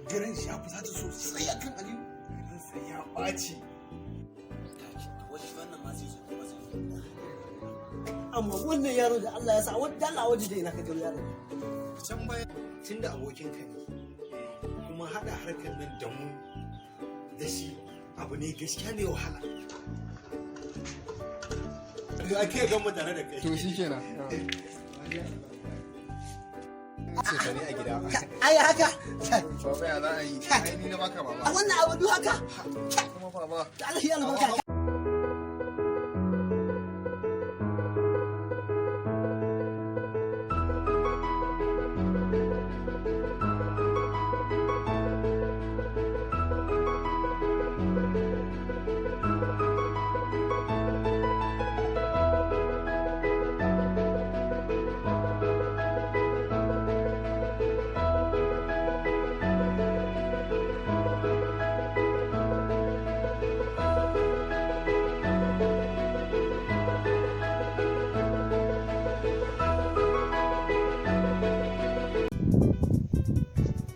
Garin shi ya fusata sosai akan Aliyu. Ransa ya ɓaci. Amma wannan yaro da Allah ya sa wanda Allah waje da ina ka jiro yaro. Can baya tunda abokinka ne kuma haɗa harkar nan da mu da shi abu ne gaskiya mai wahala. Ake gama tare da kai. To shi kenan. Ce ne a gida. Ai haka. Baba ya za a yi? Ai ni na baka baba. A wannan abu duk haka. Kuma baba. Allah ya albarka.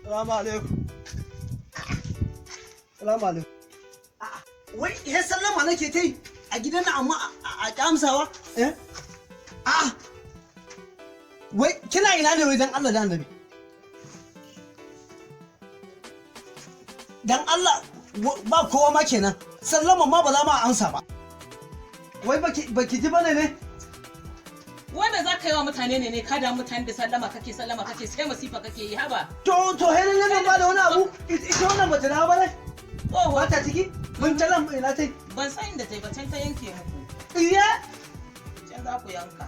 Salamu alaikum. Salamu alaikum. Wai he sallama nake ta yi a gidan nan amma a amsawa? Eh? A'a. Wai kina ina ne wai dan Allah da Annabi? Dan Allah ba kowa ma kenan. Sallama ma ba za ma amsa ba. Wai baki ji bane ne? Wanda za ka yi wa mutane ne ka damu mutane da sallama kake sai masifa kake yi haba. To hele ne ba da wani abu ita wannan bata dawo ba ne? Ba ta ciki? Mun talan ina tai? Ban san inda tai ba, can ta yanke muku. Iya? Can za ku yanka.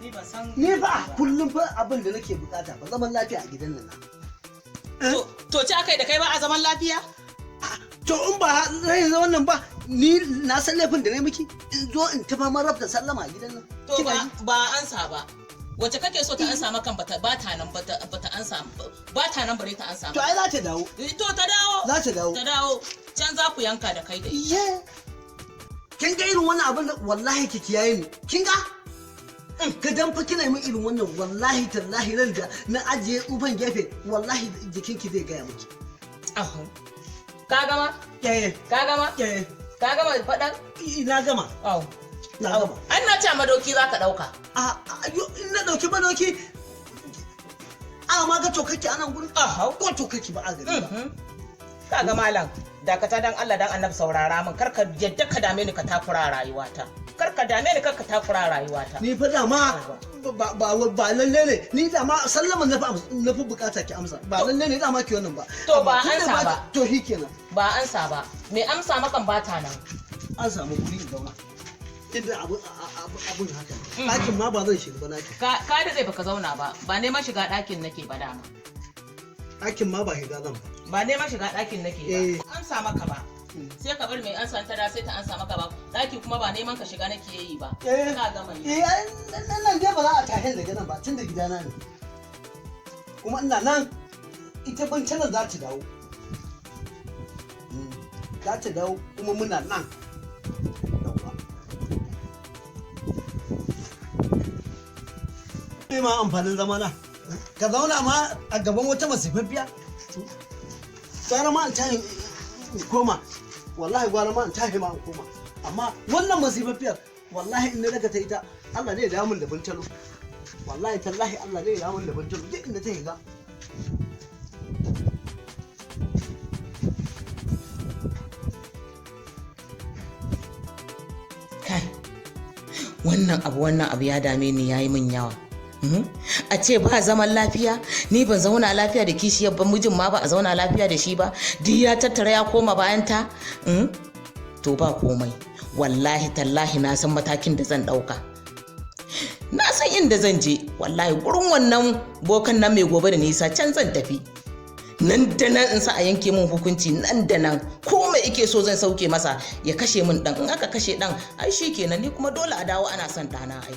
Ni ban san. Ni fa kullum fa abin da nake bukata ba zaman lafiya a gidan nan. To ci akai da kai ba a zaman lafiya? To in ba zai wannan ba ni na san laifin da na miki in zo in tafa marab da sallama a gidan nan. To ba ansa ba. Wace kake so ta ansa maka bata ba ta nan bata ansa ba ta nan bare ta ansa. To ai za ta dawo. To ta dawo. Za ta dawo. Ta dawo. Can za ku yanka da kai da ita. Kin ga irin wannan abin wallahi ki kiyaye ni. Kin ga? Ka dan fa kina min irin wannan wallahi tallahi ran da na ajiye tsufan gefe wallahi jikinki zai gaya miki. Aho. Ka gama? Eh. Ka gama? Eh. Ka gama faɗan? Na gama. Au. Na gama. An na ce madoki za ka ɗauka. A in na ɗauki madoki a ma ga tokaki a nan gurin? Ahau. Ko tokaki ba a gari ba. Ka ga malam dakata dan Allah dan Annabi saurara min kar ka yadda ka dame ni ka takura rayuwata. Kar ka dame ni kar ka takura rayuwata. Ni fa dama ba lalle ne ni dama sallama na fi bukata ki amsa ba lalle ne dama ki wannan ba. To ba ansa ba. To shi kenan. Ba ansa ba. Me amsa makan bata nan. An samu guri in zauna. Inda abun haka. Ɗakin ma ba zan shiga ba naki. Ka da zai baka zauna ba. Ba neman shiga ɗakin nake ba dama. Ɗakin ma ba shiga zan ba. Ba neman shiga ɗakin nake ba. Amsa maka ba. Sai ka bar mai ansa ta da sai ta ansa maka ba. Ɗaki kuma ba neman ka shiga nake yi ba. Ka gama yi. Eh nan dai ba za a tahin daga nan ba tun da gidana ne. Kuma ina nan ita bancanar za ta dawo. Za ta dawo kuma muna nan. Me ma amfanin zamana? Ka zauna ma a gaban wata masifaffiya? Gwara ma in tashi in koma. Wallahi gwara ma in tashi ma in koma. Amma wannan masifaffiyar wallahi in na daga ta ita Allah ne ya dawo min da buntalo. Wallahi tallahi Allah ne ya dawo min da buntalo duk inda ta shiga. Kai, wannan abu ya dame ni yayi min yawa. A ce ba zaman lafiya, ni ban zauna lafiya da kishiyar ba, mijin ma ba a zauna lafiya da shi ba, duk ya tattara ya koma bayan ta. To ba komai, wallahi tallahi na san matakin da zan ɗauka. Na san inda zan je, wallahi gurin wannan bokan nan mai gobe da nisa can zan tafi. Nan da nan in sa a yanke min hukunci nan da nan, ko mai ike so zan sauke masa ya kashe min ɗan. In aka kashe ɗan ai shi kenan, ni kuma dole a dawo ana son ɗana ai.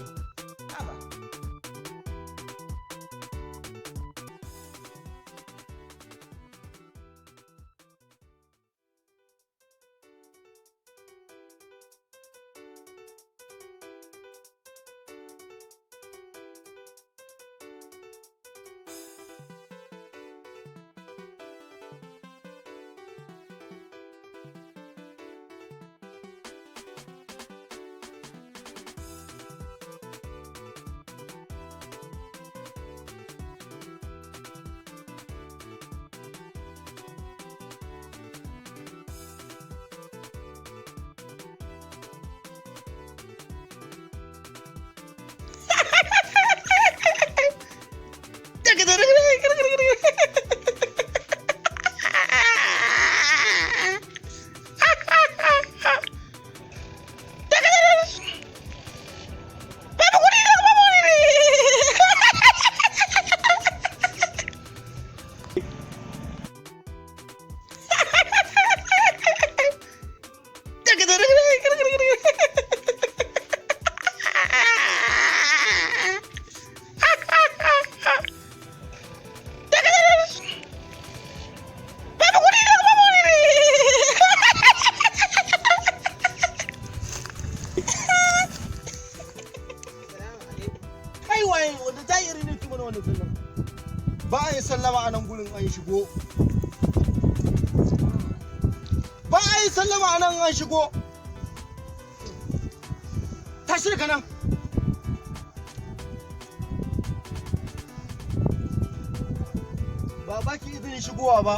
Ba a yi sallama a nan gurin an shigo. Ba a yi sallama a nan an shigo. Tashi daga nan. Ba ba ki izinin shigowa ba.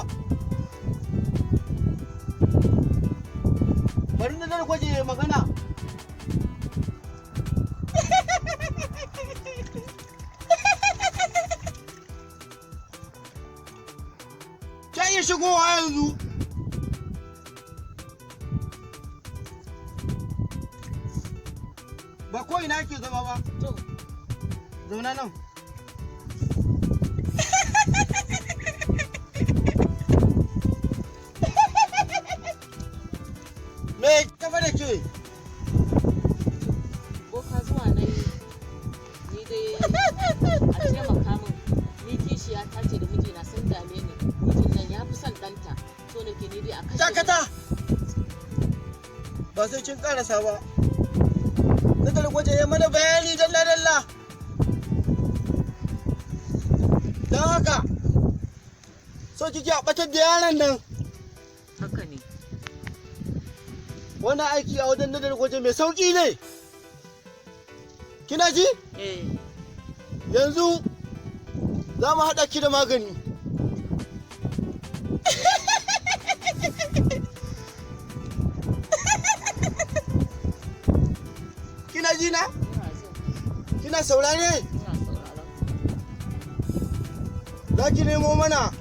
Bari na dar gwaje magana. Ta iya shigowa yanzu. Ba ko ina ake zama ba. To. Zauna nan. Me tafa da ke? Boka, zuwa na yi ni dai a taimaka min. Ni kishiya ta ce da mijina sun dame ni. Mijin nan ya fi son ɗanta, so nake ni dai a kashe. Dakata! Ba sai kin karasa ba. Nazar gwaje ya mana bayani dalla-dalla. Don haka, so kike a ɓatar da yaron nan. Haka ne. Wannan aiki a wajen nazar gwaje mai sauƙi ne. Kina ji? Eh. Yanzu za mu haɗa ki da magani. Kina ji na? Ina jin. Kina saurare? Ina sauraron. Za ki nemo mana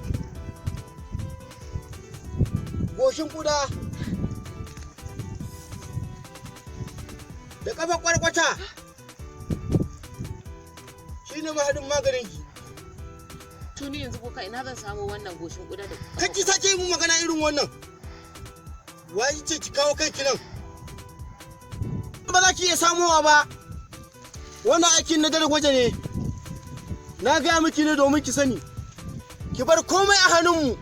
goshin kuda da ƙafa kwarkwata, shi ne mahaɗin maganinki. Tuni yanzu, boka, ina zan samu wannan goshin kuda da Kan ki sake yi mun magana irin wannan. Wai ce ki kawo kanki nan. Ba za ki iya samowa ba. Wannan aikin na dare gwaje ne. Na gaya miki ne domin ki sani. Ki bar komai a hannunmu.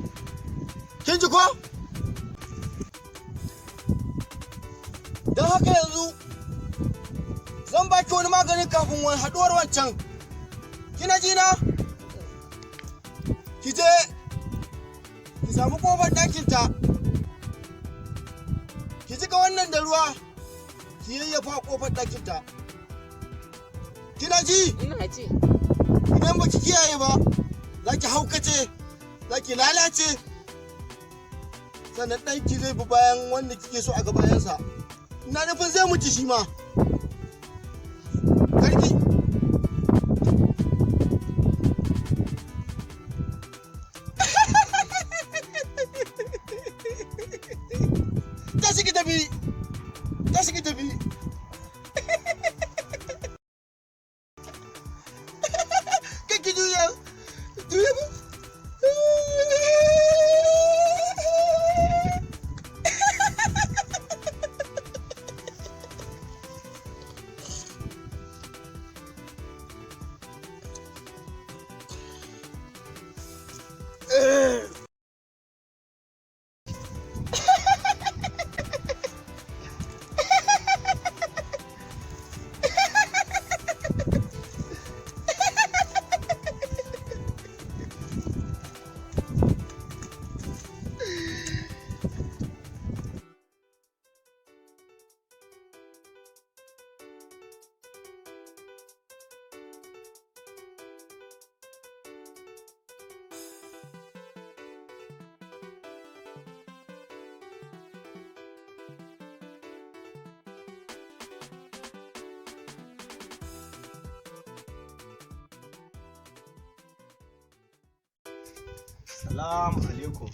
Kin ji ko? Don haka yanzu zan baki wani maganin kafin wani haɗuwar wancan. Kina ji na? Ki je ki samu kofar ɗakinta, ki jika wannan da ruwa, ki yayyafa a kofar ɗakinta. Kina ji? Ina ji. Idan ba ki kiyaye ba, za ki haukace, za ki lalace, sannan ɗanki zai bi bayan wanda kike so a ga bayansa. Ina nufin zai mutu shi ma. Karki. Tashi ki tafi, tashi ki tafi. Kake juya, juya ba. Salamu alaikum.